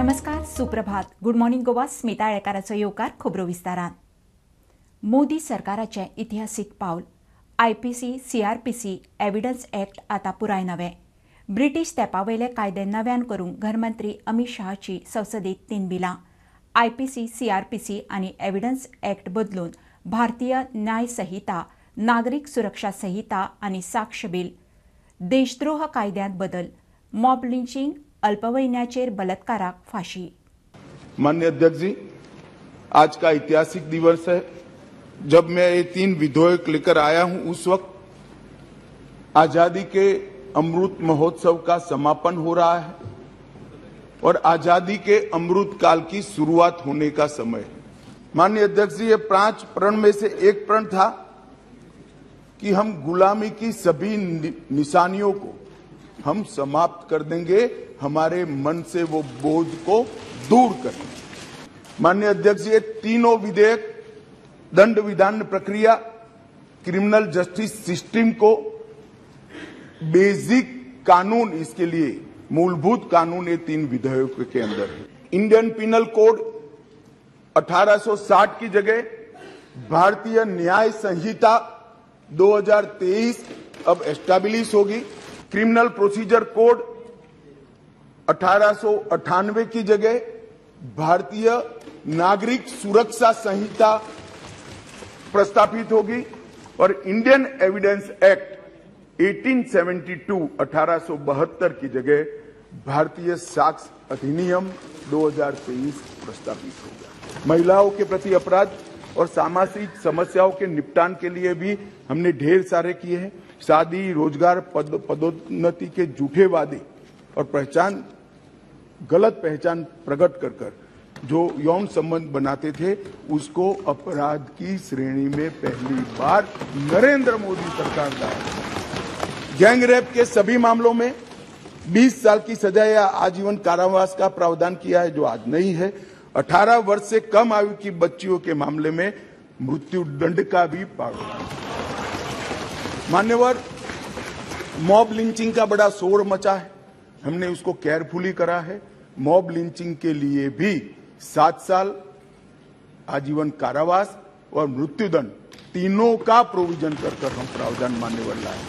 नमस्कार, सुप्रभात. Good morning Goa. Smita आळेकाराचो येवकार खबरो विस्तारान. मोदी सरकाराचें इतिहासीक पावल. आयपीसी, सीआरपीसी, एव्हिडन्स एक्ट आतां पुराय नवे. ब्रिटीश तेंपावयले कायदे नव्यान करूंक घरमंत्री अमित शहाची संसदेत 3 बिलां. आयपीसी, सीआरपीसी आनी एव्हिडन्स एक्ट बदलून भारतीय न्याय संहिता, नागरीक सुरक्षा संहिता आनी साक्ष बिल. देशद्रोह कायद्यांत बदल. मॉब लिंचिंग, अल्पवयीनाचेर बलात्काराक फाशी. माननीय अध्यक्ष जी, आज का ऐतिहासिक दिवस है. जब मैं ये 3 विधेयक लेकर आया हूं उस वक्त आजादी के अमृत महोत्सव का समापन हो रहा है और आजादी के अमृत काल की शुरुआत होने का समय है. माननीय अध्यक्ष जी, ये 5 प्रण में से एक प्रण था कि हम गुलामी की सभी निशानियों को हम समाप्त कर देंगे, हमारे मन से वो बोझ को दूर करेंगे. माननीय अध्यक्ष जी, ये तीनों विधेयक दंड विधान प्रक्रिया, क्रिमिनल जस्टिस सिस्टम को बेसिक कानून, इसके लिए मूलभूत कानून ये 3 विधेयकों के अंदर है. इंडियन पिनल कोड 1860 की जगह भारतीय न्याय संहिता 2023 अब एस्टाब्लिश होगी. क्रिमिनल प्रोसीजर कोड 1898 की जगह भारतीय नागरिक सुरक्षा संहिता प्रस्तावित होगी और इंडियन एविडेंस एक्ट 1872 1872 की जगह भारतीय साक्ष्य अधिनियम 2023 प्रस्तावित होगा. महिलाओं के प्रति अपराध और सामाजिक समस्याओं के निपटान के लिए भी हमने ढेर सारे किए हैं. शादी, रोजगार, पदोन्नति के झूठे वादे और पहचान, गलत पहचान प्रकट कर कर जो यौन संबंध बनाते थे उसको अपराध की श्रेणी में पहली बार नरेंद्र मोदी सरकार लाए. गैंग रेप के सभी मामलों में 20 साल की सजा या आजीवन कारावास का प्रावधान किया है, जो आज नहीं है. 18 वर्ष से कम आयु की बच्चियों के मामले में मृत्यु दंड का भी प्रावधान. मान्यवर, मॉब लिंचिंग का बड़ा शोर मचा है, हमने उसको केयरफुली करा है. मॉब लिंचिंग के लिए भी 7 साल आजीवन कारावास और मृत्युदंड तीनों का प्रोविजन कर कर हम प्रावधान मान्यवर लाए.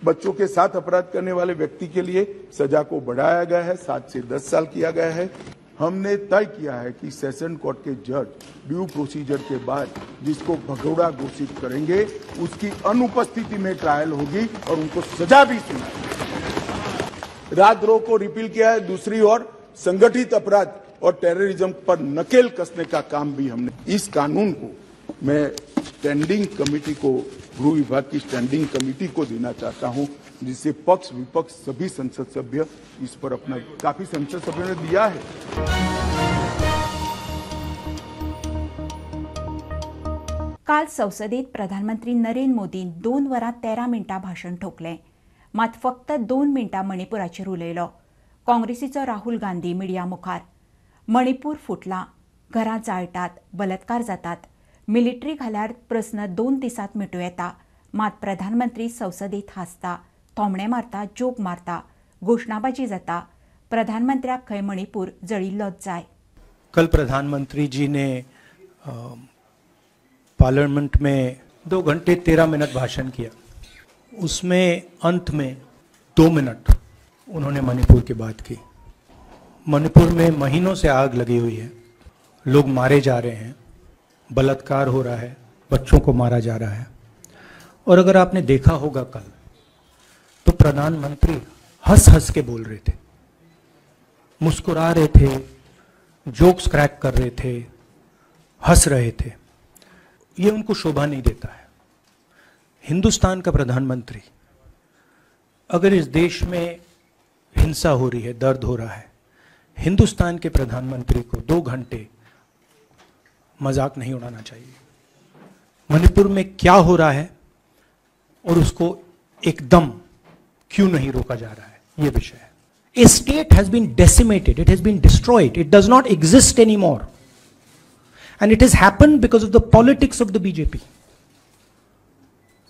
बच्चों के साथ अपराध करने वाले व्यक्ति के लिए सजा को बढ़ाया गया है, 7 से 10 साल किया गया है. हमने तय किया है कि सेशन कोर्ट के जज ड्यू प्रोसीजर के बाद जिसको भगोड़ा घोषित करेंगे उसकी अनुपस्थिति में ट्रायल होगी और उनको सजा भी सुनाएगी. राजद्रोह को रिपील किया है. दूसरी ओर संगठित अपराध और टेररिज्म पर नकेल कसने का काम भी हमने. इस कानून को मैं स्टैंडिंग कमेटी को, गृह विभाग की स्टैंडिंग कमेटी को देना चाहता हूं, जिससे पक्ष विपक्ष सभी संसद सभ्य इस पर अपना, काफी संसद सभ्यों ने दिया है. काल संसदेत प्रधानमंत्री नरेंद्र मोदी 2 वरां 13 मिनटां भाशण ठोकलें. मात फक्त 2 मिनटां मणिपुराचेर उलयलो. काँग्रेसीचो राहुल गांधी मिडिया मुखार. मणिपूर फुटलां, घरां जाळटात, बलात्कार जातात, मिलिटरी घाल्यार प्रस्न 2 दिसांत मिटूं येता. मात प्रधानमंत्री संसदेत हांसता, थोमणे मारता, जोक मारता, घोशणाबाजी जाता. प्रधानमंत्र्याक खंय मणिपूर जळिल्लोच जाय. कल प्रधानमंत्री जी ने पार्लियामेंट में 2 घंटे 13 मिनट भाषण किया. उसमें अंत में 2 मिनट उन्होंने मणिपुर की बात की. मणिपुर में महीनों से आग लगी हुई है, लोग मारे जा रहे हैं, बलात्कार हो रहा है, बच्चों को मारा जा रहा है. और अगर आपने देखा होगा कल तो प्रधानमंत्री हंस हंस के बोल रहे थे, मुस्कुरा रहे थे, जोक्स क्रैक कर रहे थे, हंस रहे थे. ये उनको शोभा नहीं देता है. हिंदुस्तान का प्रधानमंत्री, अगर इस देश में हिंसा हो रही है, दर्द हो रहा है, हिंदुस्तान के प्रधानमंत्री को 2 घंटे मजाक नहीं उड़ाना चाहिए. मणिपुर में क्या हो रहा है और उसको एकदम क्यों नहीं रोका जा रहा है, ये विषय है. A state has been decimated, it has been destroyed, it does not exist anymore. And it has happened because of the politics of the BJP.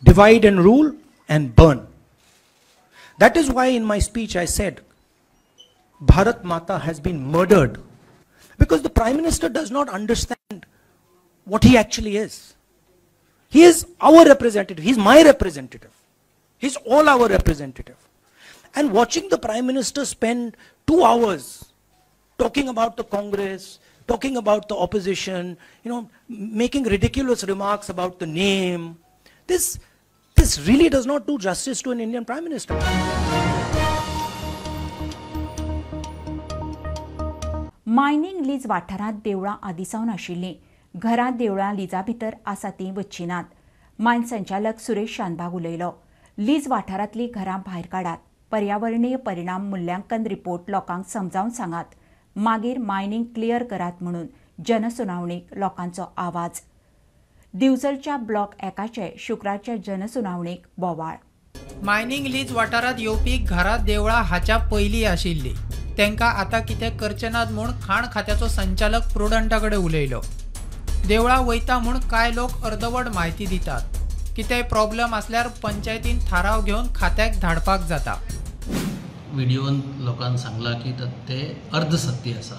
Divide and rule and burn. That is why in my speech I said, Bharat Mata has been murdered Because the Prime Minister does not understand what he actually is. He is our representative, he is my representative, he is all our representative. And watching the Prime Minister spend 2 hours talking about the Congress, talking about the opposition, you know, making ridiculous remarks about the name, this really does not do justice to an Indian Prime Minister. Mining lease वाठारांत देवळां आदी सावन आशिल्लीं. घरां देवळां लिजा भितर आसा तीं वच्ची नात. मायन संचालक सुरेश शानभाग उलयलो. लीज वाठारांतलीं घरां भायर काडात. पर्यावरणीय परिणाम मुल्यांकन रिपोर्ट लोकांक समजावन सांगात. मागीर मायनिंग क्लियर करात म्हणून जनसुनावणीक लोकांचो आवाज. दिवचलच्या ब्लॉक एकाचे शुक्रारच्या जनसुनावणीक बोवाळ. मायनिंग लीज वाठारांत येवपी घरां देवळां हाच्या पयलीं आशिल्लीं. तांकां आतां कितें करचे नात म्हूण खाण खात्याचो संचालक प्रुडंटा कडेन उलयलो. देवळां वयता म्हूण कांय लोक अर्दवट म्हायती दितात. कितेंय प्रॉब्लम आसल्यार पंचायतीन थाराव घेवन खात्याक धाडपाक जाता. व्हिडियोन लोकांक सांगलां की ते अर्धसत्य आसा.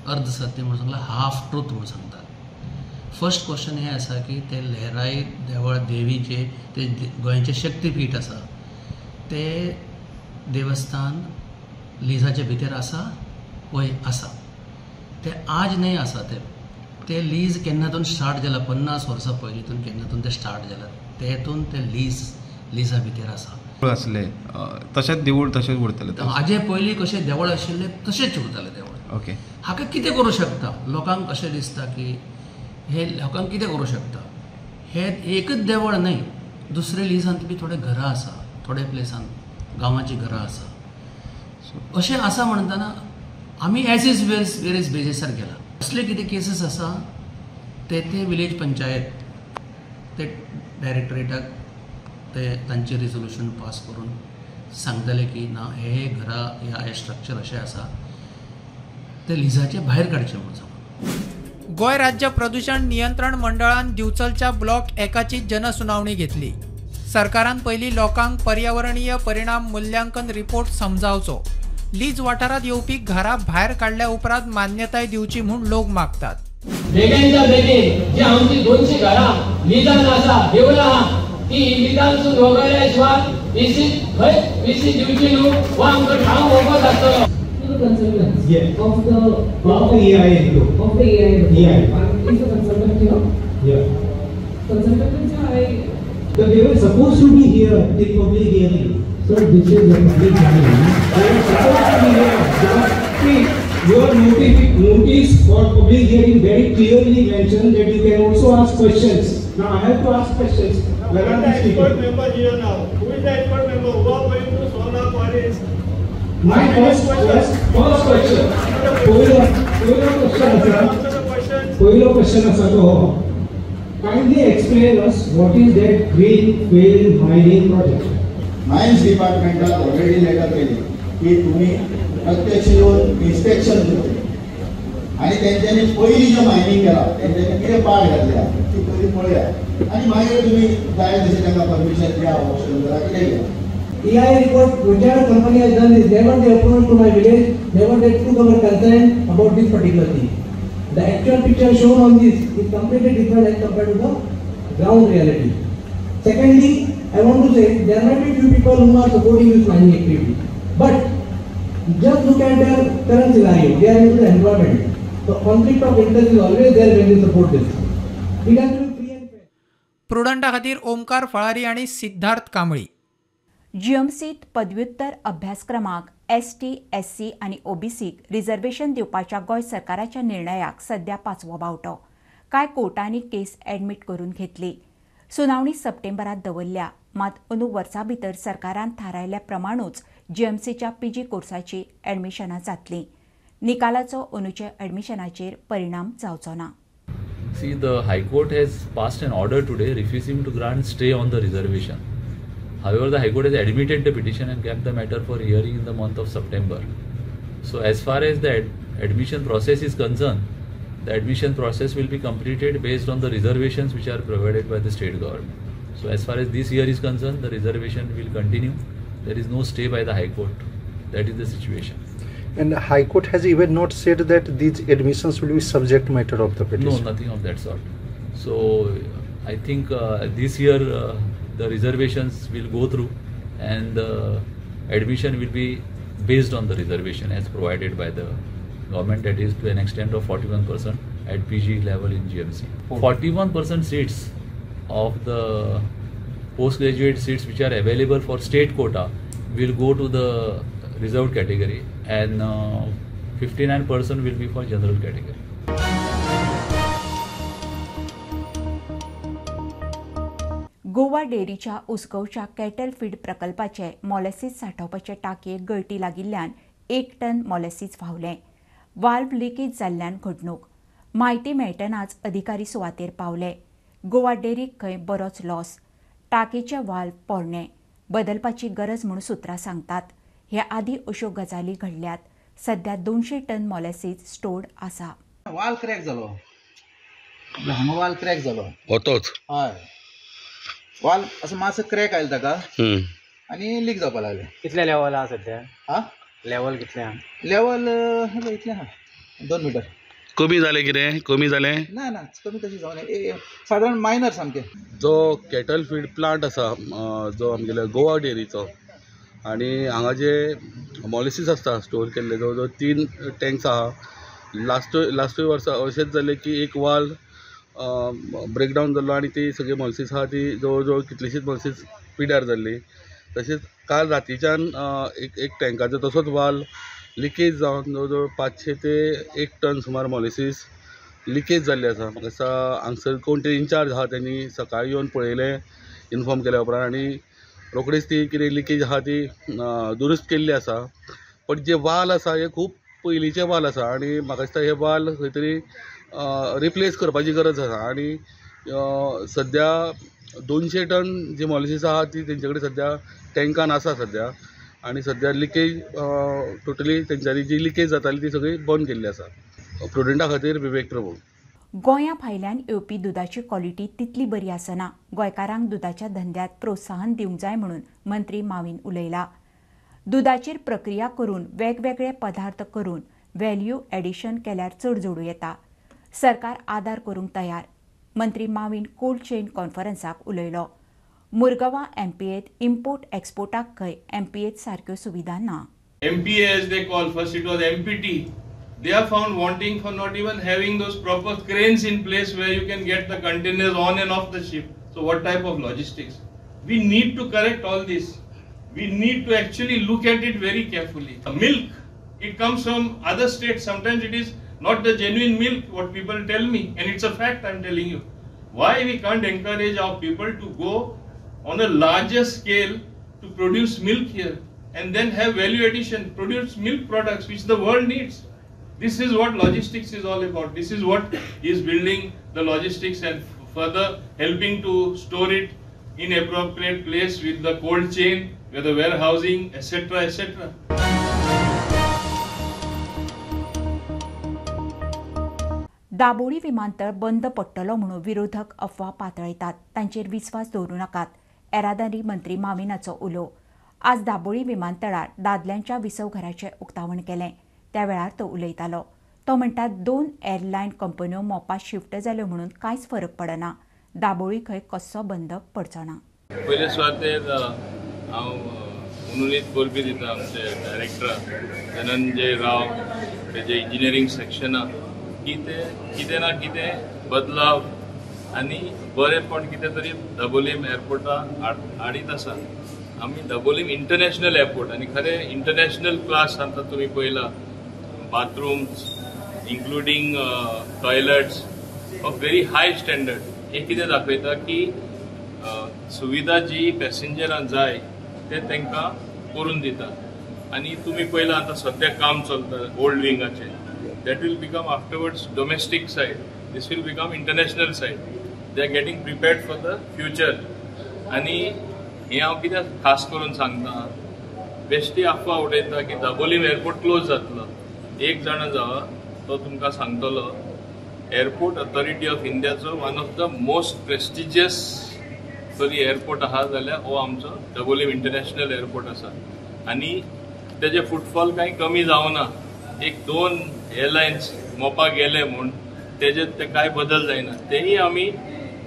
अर्धसत्य म्हणून सांगलां, हाफ ट्रूथ म्हणून सांगतात. फर्स्ट क्वेश्चन हें आसा की ते लहराई देवळ देवीचें ते गोंयचें शक्तीपीठ आसा, ते देवस्थान लिजाचे भितर आसा वय आसा. ते आज न्हय आसा, ते लीज केन्नातून स्टार्ट जाला, 50 वर्सां पयलींतून केन्नातून ते स्टार्ट जाला, तेतून ते लिजा भितर आसा. आसले तशेंच देवूळ तशेंच उरतलें. हाजे पयलीं कशें देवळ आशिल्लें तशेंच उरतलें देवळ. ओके, हाका कितें करूं शकता? लोकांक अशें दिसता की हे लोकांक कितें करूं शकता? हे एकच देवळ न्हय, दुसरे लिजांत बी थोडे घरां आसा, थोडे प्लेसान गांवाचीं घरां आसा. अशें आसा म्हणटना आमी एज is where is बेजीसार गेला. असले कितें केसीस आसा ते ते विलेज पंचायत ते डायरेक्टरेटाक ते तांचे रेजोल्युशन पास करून सांगतले की ना हे घरा ह्या हे स्ट्रक्चर अशें आसा, ते लिजाचे भायर काडचें म्हणून सांगून. गोंय राज्य प्रदूषण नियंत्रण मंडळान दिवचलच्या ब्लॉक एकाची जनसुनावणी घेतली. सरकारान पयलीं लोकांक पर्यावरणीय परिणाम मुल्यांकन रिपोर्ट समजावचो. लीज वाठारांत येवपी घरां भायर काडल्या उपरांत मान्यताय दिवची म्हूण लोक मागतात. बेगीनच्या बेगीन जी आमची 200 घरां लिजान आसा, देवळां आहा, ती लिजांसून वगळ्या शिवाय वीसी खंय वीसी दिवची न्हू वा आमकां ठाव वगत आसतलो. Consultants, yes. Of the EIA group. Of the EIA group. EIA. Is the consultant here? Yeah. Consultants, They were supposed to be here in public hearing. Sir, this is a public hearing. They were supposed to be here. Because, see, your notice for public hearing very clearly mentioned that you can also ask questions. Now I have to ask questions. Where are these people? Who is the expert member here now? Who is the expert member? Who are going to solve our queries? My first question. Poilo question asa to. Kindly explain us what is that greenfield mining project. Mines डिपार्टमेंटाक already letter केली की तुम्ही प्रत्यक्ष येवन inspection करचें आनी तेंच्यांनी पयलीं जें मायनींग केलां तेंच्यांनी कितें पाळ घातल्या ती पयलीं पळया आनी मागीर तुमी जाय तशें तांकां परमिशन दिया, ऑप्शन करा, कितें दिया. EIA report, whichever company has done this, never they approached to my village, never they took our consent about this particular thing. The actual picture shown on this is completely different as compared to the ground reality. Secondly, I want to say there might be few people who are supporting this mining activity, but just look at their current scenario. They are into the employment. The conflict of interest is always there when you support this. It has to be free and fair. प्रुडंटा खातीर ओमकार फळारी आनी सिद्धार्थ कांबळी. जीएमसीत पदव्युत्तर अभ्यासक्रमाक ST, SC आनी ओबीसीक reservation दिवपाच्या गोंय सरकाराच्या निर्णयाक सध्या पांचवो बावटो. कांय कोर्टांनी केस एडमीट करून घेतली. सुनावणी सप्टेंबरात दवरल्या. मात अंदू वर्सा भितर सरकारान थारायल्ल्या प्रमाणूच जीएमसीच्या पीजी कोर्साची एडमिशनां जातलीं. निकालाचो अंदूच्या एडमिशनाचेर परिणाम जावचो ना. See, the High Court has passed an order today refusing to grant stay on the reservation. However, the High Court has admitted the petition and kept the matter for hearing in the month of September. So, as far as the admission process is concerned, the admission process will be completed based on the reservations which are provided by the state government. So, as far as this year is concerned, the reservation will continue. There is no stay by the High Court. That is the situation. And High Court has even not said that these admissions will be subject matter of the petition. No, nothing of that sort. So I think this year the reservations will go through and the admission will be based on the reservation as provided by the government, that is to an extent of 41% at PG level in GMC. 41% seats of the postgraduate seats which are available for state quota will go to the reserved category, and 59% will be for general category. Goa डेअरीच्या उसगांवच्या cattle feed प्रकल्पाचे molasses सांठोवपाचे टाकयेक गळटी लागिल्ल्यान 1 ton molasses व्हांवलें. Valve leakage जाल्ल्यान घडणूक. म्हायती मेळटनाच अधिकारी सुवातेर पावले. गोवा डेअरीक खंय बरोच लॉस. टाकयेचे वाल्व पोरणे, बदलपाची गरज म्हूण सुत्रां सांगतात. हे आदी अश्यो गजाली घडल्यात. सध्या 200 टन मोलॅसिस स्टोर्ड आसा. वाल क्रॅक जालो, हांगा वाल क्रॅक जालो होतोच. हय, वाल असो मातसो क्रॅक आयलो ताका आनी लीक जावपाक लागलें. कितले लेवल आहा सध्या? हा, लेवल कितलें आहा? लेवल इतलें आहा, 2 मिटर. कमी जालें कितें? कमी जालें ना ना, कमी तशें जावना, सादारण मायनर सामकें. जो कॅटल फीड प्लांट आसा जो आमगेलो गोवा डेअरीचो, आनी हांगा जे मॉलिसीस आसता स्टोर केल्ले जवळ जवळ 3 टँक्स आहा. लास्टूय वर्सा अशेंच जालें की एक वाल ब्रेकडावन जाल्लो आनी ती सगळी मॉलिसीस आहा ती जवळ जवळ कितलीशीच मॉलिसीस पिड्यार जाल्ली. तशेंच काल रातीच्यान एक टँकाचो तसोच वाल लिकेज जावन जवळ जवळ 500 ते 1 टन सुमार मॉलिसीस लिकेज जाल्ली आसा. म्हाका दिसता हांगसर कोण ते इन्चार्ज आहा तेणी सकाळीं येवन पळयलें, इन्फॉर्म केल्या उपरांत, आनी रोखडीच ती कितें लिकेज आहा ती दुरुस्त केल्ली आसा. पण जे वाल आसा हे खूब पयलींचे वाल आसा आनी म्हाका दिसता हे वाल खंय तरी रिप्लेस करपाची गरज आसा. आनी सद्या 200 टन जी मॉलिसीस आहा ती तेंचे कडेन सद्या टँकान आसा सद्या, आनी सद्या लिकेज टोटली तेंच्यांनी जी लिकेज जाताली ती सगळी बंद केल्ली आसा. प्रुडंटा खातीर विवेक प्रभू. गोंया भायल्यान येवपी दुदाची क्वॉलिटी तितली बरी आसना. गोंयकारांक दुदाच्या धंद्यात प्रोत्साहन दिवंक जाय म्हणून मंत्री माविन उलयला. दुदाचेर प्रक्रिया करून वेगवेगळे पदार्थ करून व्हॅल्यू एडिशन केल्यार चड जोडूं येता. सरकार आदार करूंक तयार. मंत्री माविन कोल्ड चेन कॉन्फरन्साक उलयलो. मुरगांवां एमपीएत इम्पोर्ट एक्सपोर्टाक खंय एमपीएत सारक्यो सुविधा ना. MPA as they call, first it was MPT. They are found wanting for not even having those proper cranes in place where you can get the containers on and off the ship. So what type of logistics? We need to correct all this. We need to actually look at it very carefully. Milk, it comes from other states. Sometimes it is not the genuine milk, what people tell me, and it's a fact I'm telling you. Why we can't encourage our people to go on a larger scale to produce milk here and then have value addition, produce milk products which the world needs. This is what logistics is all about. This is what is building the logistics and further helping to store it in appropriate place with the cold chain, with the warehousing, etc., etc. Dabolim विमानतळ बंद पडटलो म्हणून विरोधक अफवा पातळयतात, तांचेर विस्वास दवरूं नाकात, येरादारी मंत्री माविनाचो उलो. आज दाबोळी विमानतळार दादल्यांच्या विसवघराचें उक्तावण केलें. त्या वेळार तो उलयतालो. तो म्हणटा, 2 एअरलायन कंपन्यो मोपा शिफ्ट जाल्यो म्हणून कांयच फरक पडना. दाबोळी खंय कसो बंद पडचो ना. पयले सुवातेर हांव उनुनीत परबी दिता आमचे डायरेक्टर धनंजय राव, तेजे इंजिनियरींग सेक्शनाक की ते कितें ना कितें बदलाव आनी बरेंपण कितें तरी दाबोलीम एअरपोर्टा हाडीत आसा. आमी दाबोलीम इंटरनॅशनल एअरपोर्ट आनी खरें इंटरनॅशनल क्लास आतां तुमी पळयला, bathrooms including toilets of very high standard. हे कितें दाखयता की सुविधा जी पॅसेंजरांक जाय ते तांकां करून दिता. आनी तुमी पळयला आतां सद्या काम चलता old विंगाचें, that will become afterwards domestic side, this will become international side. They are getting prepared for the future. आनी हें हांव कित्याक खास करून सांगता, बेश्टी अफवा उडयता की दाबोलीम एअरपोर्ट क्लोज जातलो. एक जाणा जावा, तो तुमकां सांगतलो, एअरपोर्ट अथॉरिटी ऑफ इंडियाचो one of the most prestigious तरी एअरपोर्ट आहा जाल्यार हो आमचो दाबोलीम इंटरनॅशनल एअरपोर्ट आसा. आनी तेजे फुटफॉल कांय कमी जावना. एक 2 एअरलायन्स मोपा गेले म्हूण तेजेर ते कांय बदल जायना. तेही आमी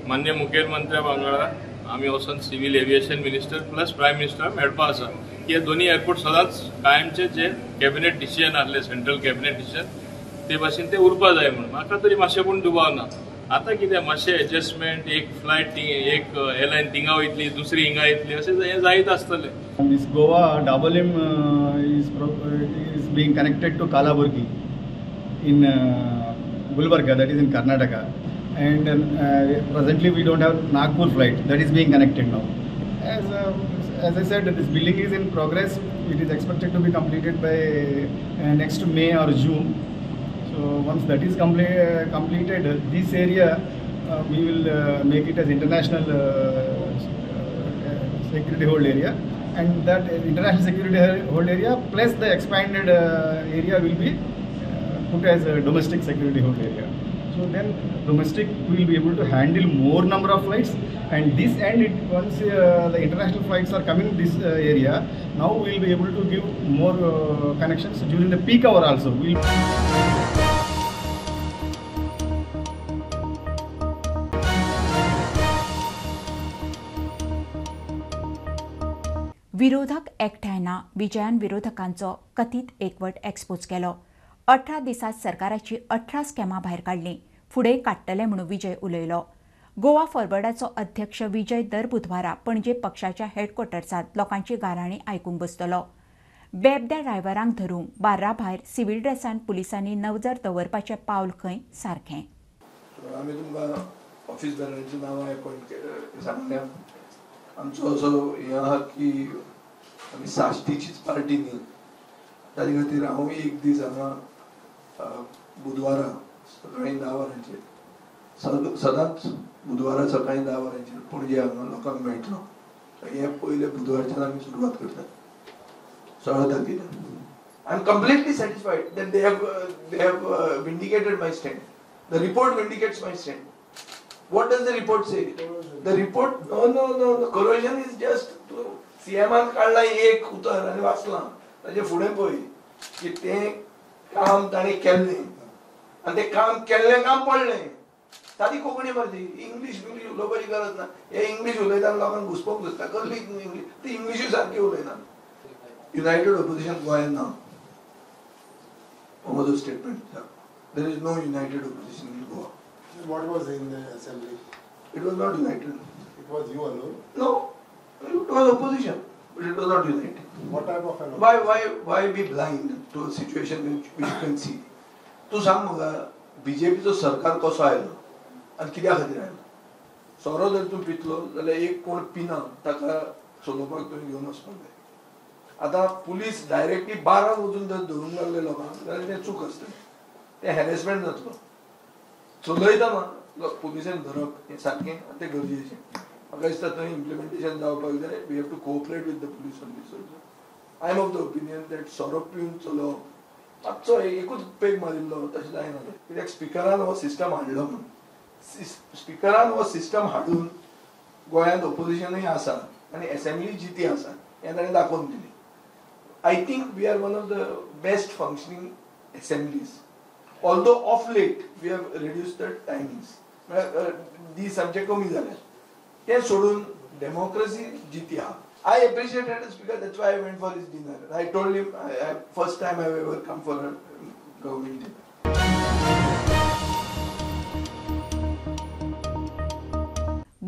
मान्य मुखेलमंत्र्या वांगडा आमी वचून civil aviation minister plus prime minister मेळपा आसा की हे दोन्ही एअरपोर्ट सदांच कायमचे जे कॅबिनेट डिसिजन आसले, सेंट्रल कॅबिनेट डिसिजन, ते भाशेन ते उरपा जाय म्हणून म्हाका तरी मातशें पूण दुबाव ना. आतां कितें मातशें एडजस्टमेंट, एक फ्लायट एक एअरलायन थिंगा वयतली, दुसरी हिंगा येतली, अशें हें जायत आसतलें. This Goa Dabolim is being connected to Kalaburagi in Gulbarga, that is in Karnataka, and presently we don't have Nagpur flight that is being connected now. As I said, this building is in progress. It is expected to be completed by next May or June. So once that is completed, this area we will make it as international security hold area, and that international security hold area plus the expanded area will be put as a domestic security hold area. So then domestic will be able to handle more number of flights, and this end it once the international flights are coming this area, now we will be able to give more connections during the peak hour also. We'll विरोधक एकठांय ना विजयान विरोधकांचो कथीत एकवट expose केलो. 18 दिसांत सरकाराची 18 स्कॅमां भायर काडलीं, फुडें काडटले म्हणून विजय उलयलो. गोवा फॉरवर्डाचो अध्यक्ष विजय दर बुधवारा पणजे पक्षाच्या हेडक्वॉर्टर्सांत लोकांची गाराणी आयकूंक बसतलो. बेबद्या ड्रायव्हरांक धरूंक बार्रा भायर सिव्हील ड्रेसान पुलिसांनी नजर दवरपाचें पावल खंय सारकें. आमी तुमकां ऑफिस बेलरांची नांवां अपॉयंट सांगल्या. आमचो असो हें आहा की आमी साश्टीचीच पार्टी न्ही, ताजे खातीर हांव एक दीस हांगा बुधवारा सकाळीं 10 वरांचेर, सदांच बुधवारा सकाळीं 10 वरांचेर पणजे हांगा लोकांक मेळटलो. हे पयले बुधवारच्यान आमी सुरवात करतात 16 तारखेच्यान. I am completely satisfied that they have vindicated my stand. The report vindicates my stand. What does the report say? The report, no, no, no, the corrosion is just सीएमान काडला एक उतर आनी वाचलां, ताजे फुडें पळय की तें काम ताणें केल्लें आनी तें काम केल्लें काम पडलें. सादी कोंकणी मर्जी, इंग्लीश बिंग्लीश उलोवपाची गरज ना. हे इंग्लीश उलयतना लोकांक घुसपोवंक सोदता, कसली इंग्लीश, ती इंग्लिशूय सारकी उलयना. युनायटेड ऑपोजिशन गोंयांत ना, हो म्हजो statement. There is no united opposition in Goa. What was in the assembly? It was not united. It was you alone? No, it was opposition, but it was not united. What type of an opposition? Why be blind to a situation which you can see? तूं सांग म्हाका, बीजेपीचो सरकार कसो आयलो आनी कित्या खातीर आयलो? सोरो जर तूं पितलो जाल्यार एक कोण पिना ताका चलोवपाक तुवें घेवन वचपाक जाय. आतां पुलीस डायरेक्टली बाराक वचून जर धरूंक लागले लोकांक जाल्यार तें चूक आसतलें, तें हॅरेसमेंट जातलो. चलयतना पुलिसेन धरप हें सारकें आनी तें गरजेचें. म्हाका दिसता थंय इम्प्लिमेंटेशन जावपाक जाय. We have to cooperate with the police on this also. I am of the opinion that सोरो पिवन चलोवप, मातसो एकूच पेग मारिल्लो तशें जायना. कित्याक स्पिकरान हो सिस्टम हाडलो म्हूण, स्पिकरान हो सिस्टम हाडून गोंयांत ओपोजिशनूय आसा आनी एसेंब्ली जिती आसा हें ताणें दाखोवन दिलें. I think we are one of the best functioning assemblies. Although of late we have reduced the timings, म्हळ्यार दीस आमचे कमी जाले, तें सोडून डेमोक्रेसी जिती आहा. I appreciated the speaker, that's why I went for his dinner. I told him first time I ever come for a government dinner.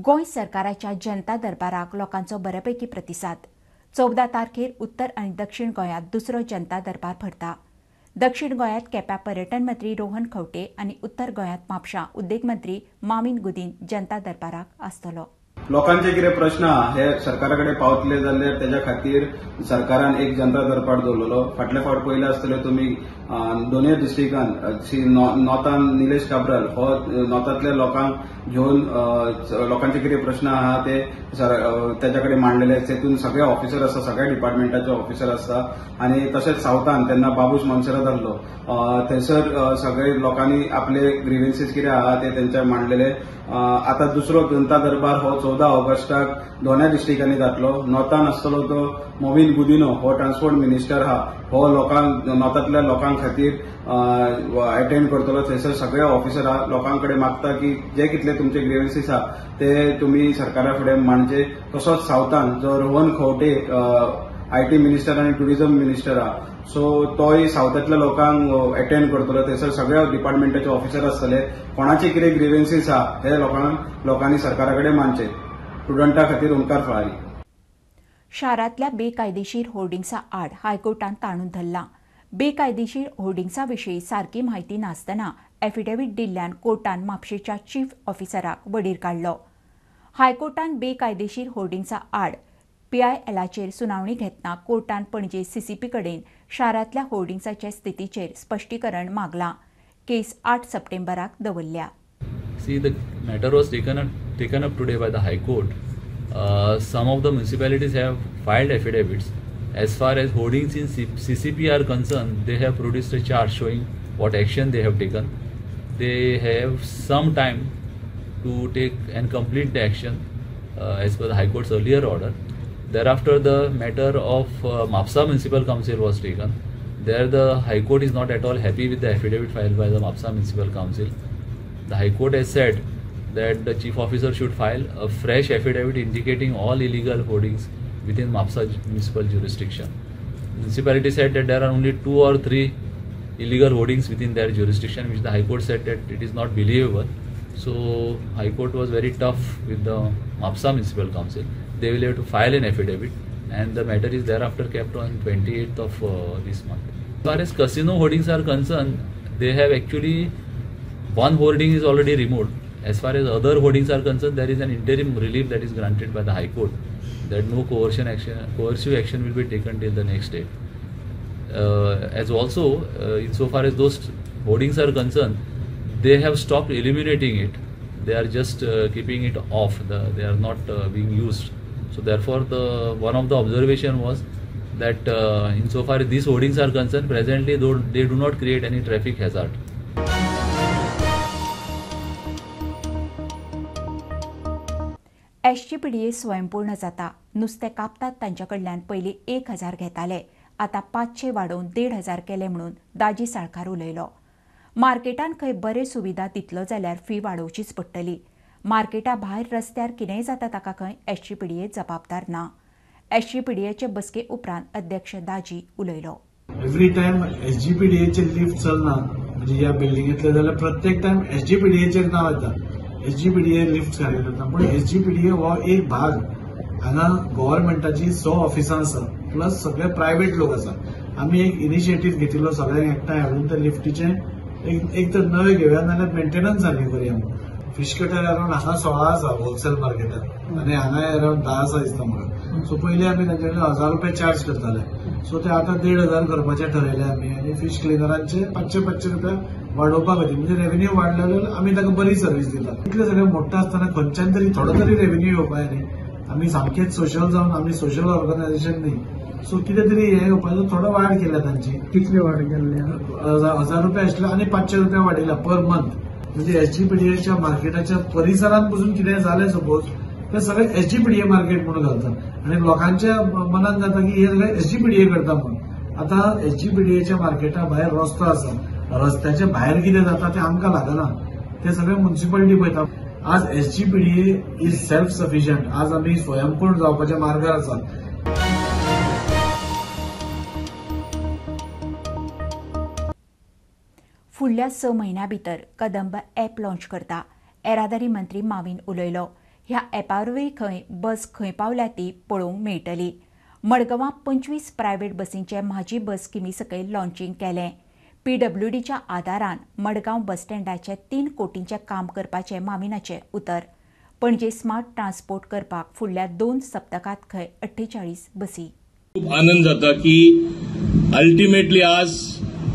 Goa सरकाराच्या जनता दरबाराक लोकांचो बऱ्यापैकी प्रतिसाद. 14 तारखेर उत्तर आनी दक्षिण गोंयांत दुसरो जनता दरबार भरता. दक्षिण गोंयांत केप्यां पर्यटन मंत्री रोहन खंवटे आनी उत्तर गोंयांत म्हापशां उद्देग मंत्री माविन गुदीन जनता दरबाराक आसतलो. लोकांचे कितें प्रश्न आहा हे सरकारा कडेन पावतले जाल्यार तेज्या खातीर सरकारान एक जनता दरबार दवरलेलो. फाटले फावट पयले आसतले तुमी दोनूय डिस्ट्रिक्टान श्री नॉर्थान निलेश काब्राल हो नॉर्थांतल्या लोकांक घेवन लोकांचे कितें प्रश्न आहा ते तेज्या कडेन मांडलेले. तेतून सगळे ऑफिसर आसता, सगळ्या डिपार्टमेंटाचे ऑफिसर आसता. आनी तशेंच सावथान तेन्ना बाबूश मोन्सेरात आहलो, थंयसर सगळे लोकांनी आपले ग्रिव्हन्सीस कितें आहा ते तेंच्या मांडलेले. आतां दुसरो जनता दरबार हो 14 ऑगस्टाक दोनूय डिस्ट्रिक्टांनी जातलो. नॉर्थान आसतलो तो मोविन गुदिनो हो ट्रान्सपोर्ट मिनिस्टर आहा, हो लोकांक नॉर्थांतल्या लोकां खातीर अटेंड करतलो. थंयसर सगळे ऑफिसर लोकां कडेन मागता की जे कितले तुमचे ग्रिव्हन्सीस आहा ते तुमी सरकारा फुडें मांडचे. तसोच सावथान जो रोहन खंवटे IT minister आनी टुरिझम मिनिस्टर आहा, सो तोय सावथांतल्या लोकांक अटेंड करतलो. थंयसर सगळ्या डिपार्टमेंटाचे ऑफिसर आसतले. कोणाचे कितें ग्रिव्हन्सीस आहा हे लोकांनी सरकारा कडेन मांडचे. स्टुडंटा खातीर ओंकार फळारी. शारांतल्या बेकायदेशीर होर्डिंग्सा आड हायकोर्टान ताणून धरलां. बेकायदेशीर होर्डिंग्सा विशीं सारकी म्हायती नासतना एफिडेवीट दिल्ल्यान कोर्टान म्हापशेच्या चीफ ऑफिसराक वडीर काडलो. हायकोर्टान बेकायदेशीर होर्डिंग्सा आड पीआयएलाचेर सुनावणी घेतना कोर्टान पणजे सीसीपी कडेन शारांतल्या होर्डिंग्साचे स्थितीचेर स्पश्टीकरण मागलां. केस 8 सप्टेंबराक दवरल्या. See, the matter was taken up today by the High Court. Some of the municipalities have filed affidavits. As far as hoardings in CCP are concerned, they have produced a chart showing what action they have taken. They have some time to take and complete the action as per the High Court's earlier order. Thereafter, the matter of Mapsa Municipal Council was taken. There, the High Court is not at all happy with the affidavit filed by the Mapsa Municipal Council. The High Court has said that the chief officer should file a fresh affidavit indicating all illegal hoardings within Mapsa municipal jurisdiction. Municipality said that there are only 2 or 3 illegal hoardings within their jurisdiction, which the High Court said that it is not believable. So High Court was very tough with the Mapsa Municipal Council. They will have to file an affidavit, and the matter is thereafter kept on 28th of this month. As far as casino hoardings are concerned, they have actually one hoarding is already removed. As far as other hoardings are concerned, there is an interim relief that is granted by the High Court that no coercive action will be taken till the next date. As also, insofar as those hoardings are concerned, they have stopped illuminating it. They are just keeping it off. They are not being used. So therefore, the one of the observation was that insofar as these hoardings are concerned, presently though they do not create any traffic hazard. SGPDA स्वयंपूर्ण जाता. नुस्तें कापतात तांच्या कडल्यान पयलीं 1000 घेताले, आतां 500 वाडोवन 1500 केले म्हणून दाजी साळकार उलयलो. मार्केटान खंय बरे सुविधा दितलो जाल्यार फी वाडोवचीच पडटली. मार्केटा भायर रस्त्यार कितेंय जाता ताका खंय एसजीपीडीए जबाबदार ना. एसजीपीडीएचे बसके उपरांत अध्यक्ष दाजी उलयलो. एवरी टायम एसजीपीडीएचे लिफ्ट चलना म्हणजे ह्या बिल्डिंगेंतले जाल्यार प्रत्येक टायम एसजीपीडीएचेर नांव येता. एसजीपीडीए लिफ्ट सारकें जाता, पूण एसजीपीडीए हो एक भाग. हांगा गव्हर्मेंटाची 6 ऑफिसां आसा, प्लस सगळे प्रायव्हेट लोक आसा. आमी एक इनिशिएटीव घेतिल्लो सगळ्यांक एकठांय हाडून त्या लिफ्टीचें एक तर नवें घेवया नाजाल्यार मेंटेनन्स सारकें करुया. फिश कटर अरावंड हांगा 16 आसा होलसेल मार्केटात आनी हांगा अरावंड 10 आसा दिसता म्हाका. सो पयलीं आमी तांचे कडेन 1000 रुपया चार्ज करताले, सो ते आतां 1500 करपाचें ठरयलें आमी. आनी फिश क्लिनरांचे 500-500 रुपया वाडोवपा खातीर, म्हणजे रेव्हेन्यू वाडले जाल्यार आमी ताका बरी सर्वीस दिता. इतलें सगळें मोडटा आसतना खंयच्यान तरी थोडो तरी रेव्हेन्यू येवपा न्ही. आमी सामकेच सोशल जावन आमी सोशल ऑर्गनायझेशन न्ही, सो कितें तरी हें येवपाचो थोडो वाड केल्या तांची. कितली वाड केल्ली? 1000 रुपया आशिल्ले आनी 500 रुपया वाडयला पर मंथ. म्हणजे एसजीपीडीएच्या मार्केटाच्या परिसरांत पसून कितें जालें सपोज ते सगळें एसजीपीडीए मार्केट म्हणून घालतात आनी लोकांच्या मनान जाता की हे सगळें एसजीपीडीए करता म्हणून. आतां एसजीपीडीएच्या मार्केटा भायर रस्तो आसा, रस्त्याच्या भायर कितें जाता तें आमकां लागना, तें सगळें म्युनिसिपालिटी पळयता. आज एसजीपीडीए is self sufficient. आज आमी स्वयंपूर्ण जावपाच्या मार्गार आसात. फुडल्या 6 म्हयन्यां भितर कदंब ॲप लॉन्च करता. येरादारी मंत्री माविन उलयलो. ह्या ॲपा वरवीं खंय बस खंय पावल्या ती पळोवंक मेळटली. मडगांवां 25 प्रायव्हेट बसींचें म्हाजी बस स्किमी सकयल लॉन्चींग केलें. पीडब्ल्यूडीच्या आदारान मडगांव बस स्टँडाचें 3 कोटींचें काम करपाचें माविनाचें उतर. पणजे स्मार्ट ट्रान्सपोर्ट करपाक फुडल्या 2 सप्तकांत खंय 48 बसी. खूब आनंद जाता की अल्टिमेटली आज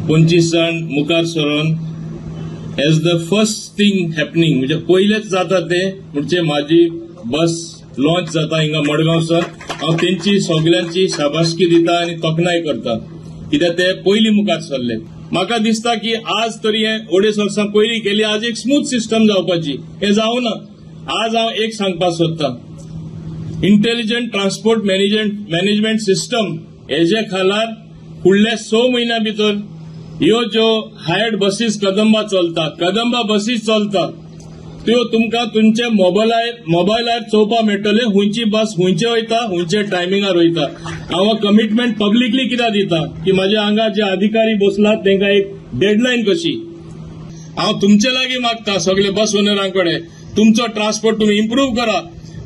25 जाण मुखार सरून as the first thing happening म्हणजे पयलेच जाता ते म्हणजे म्हाजी बस लॉन्च जाता हिंगा मडगांव सर. हांव तेंची सगल्यांची शाबासकी दिता आनी तोखणाय करता कित्याक ते पयलीं मुखार सरले. म्हाका दिसता की आज तरी हे 2.5 वर्सां पयलीं केली, आज एक स्मूथ सिस्टम जावपाची, हें जावना. आज हांव एक सांगपाक सोदता, इंटेलिजंट ट्रान्सपोर्ट मॅनेजमेंट सिस्टम हेजे खाला फुडल्या 6 म्हयन्या भितर ह्यो ज्यो हायर्ड बसीस कदंबा चलता, कदंबा बसीस चलता त्यो तुमकां तुमचे मोबायलार चोवपाक मेळटले, हुंयची बस हुंयचे वयता, हुंयचे टायमिंगार वयता. हांव कमिटमेंट पब्लिकली कित्याक दिता की म्हाज्या हांगा जे अधिकारी बसलात तांकां एक डेडलायन कशी. हांव तुमचे लागीं मागता सगळे बस ओनरां कडेन, तुमचो ट्रान्सपोर्ट तुमी इम्प्रूव करा.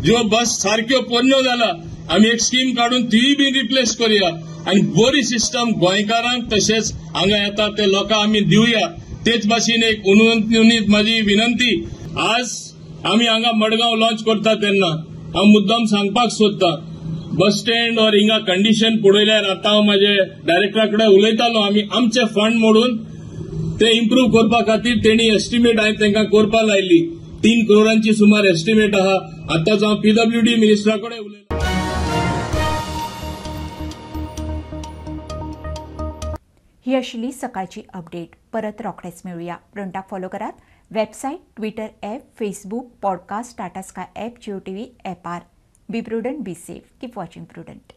ज्यो बस सारक्यो पोरण्यो जाला आमी एक स्कीम काडून तीय बी रिप्लेस करुया आनी बरी सिस्टम गोंयकारांक तशेंच हांगा येता ते लोकांक आमी दिवया. तेच भाशेन एक उन्नीत म्हाजी विनंती, आज आमी हांगा मडगांव लॉन्च करता तेन्ना हांव मुद्दाम सांगपाक सोदता, बस स्टँड और हिंगा कंडिशन पळयल्यार आतां हांव म्हाजे डायरेक्टरा कडेन उलयतालो, आमी आमचे फंड मोडून ते इम्प्रूव करपा खातीर तेणी एस्टिमेट हांवें तांकां करपाक लायली. 3 करोडांची सुमार एस्टिमेट आहा. आतांच हांव पीडब्ल्यूडी मिनिस्टरा कडेन उलयलां. ही आशिल्ली सकाळची अपडेट. परत रोखडेच मेळुया. प्रुडंटाक फॉलो करात website, Twitter app, Facebook, podcast, Tata Sky app, Jio TV ॲपार. Be prudent, be safe, keep watching Prudent.